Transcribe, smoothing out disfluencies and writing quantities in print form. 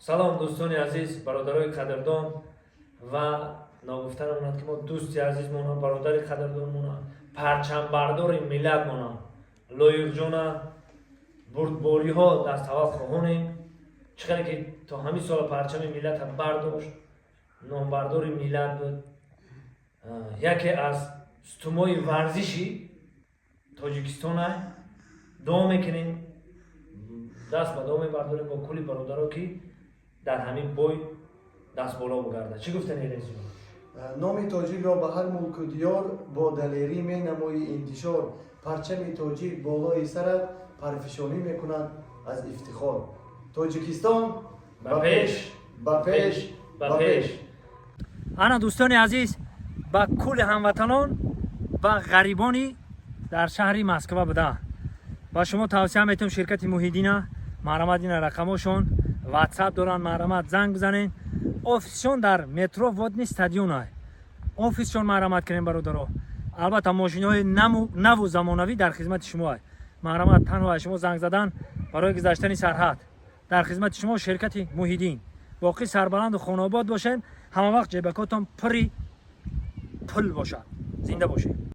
Салом, дӯстони азиз, бародарои қадрдон. Ва ногуфта намонад, ки мо дӯсти азизмона, бародари қадрдонмона, парчамбардори миллатмона, Лоиқҷона бурдбориҳо даставвал хоҳонем. Чӣ қадре ки то ҳамин сола парчами миллата бардошт, номбардори миллат буд, яке аз сутунҳои варзиши Тоҷикистона. Дуо мекунем, даст ба дуо мебардорем бо кулли бародаро, ки дар ҳамин бой даст боло бугардад. Чӣ гуфтани, Резиё? Номи тоҷикро ба ҳар мулку диёр бо далерӣ менамоӣ интишор. Парчами тоҷик болои сарат парфишонӣ мекунад аз ифтихор. Тоҷикистон ба пеш! Ба пеш! Ба пеш! Ана, дӯстони азиз, ба кулли ҳамватанон ва ғарибони дар шаҳри Москва буда, ба шумо тавсия метавам ширкати Муҳиддина. Марҳамат, ина рақамошон, Ватсап доранд, марҳамат, занг бизанед. Офисшон дар метро Водный стадиона офисшон. Марҳамат кунем, бародаро. Албатта, мошиноҳои наву замонавӣ дар хизмати шумо. Марҳамат, танҳо аз шумо занг задан барои гузаштани сарҳад. Дар хизмати шумо ширкати Муҳиддин. Боқӣ сарбаланду хонаобод бошед, ҳама вақт ҷайбакотон пури пул бошад. Зинда бошед.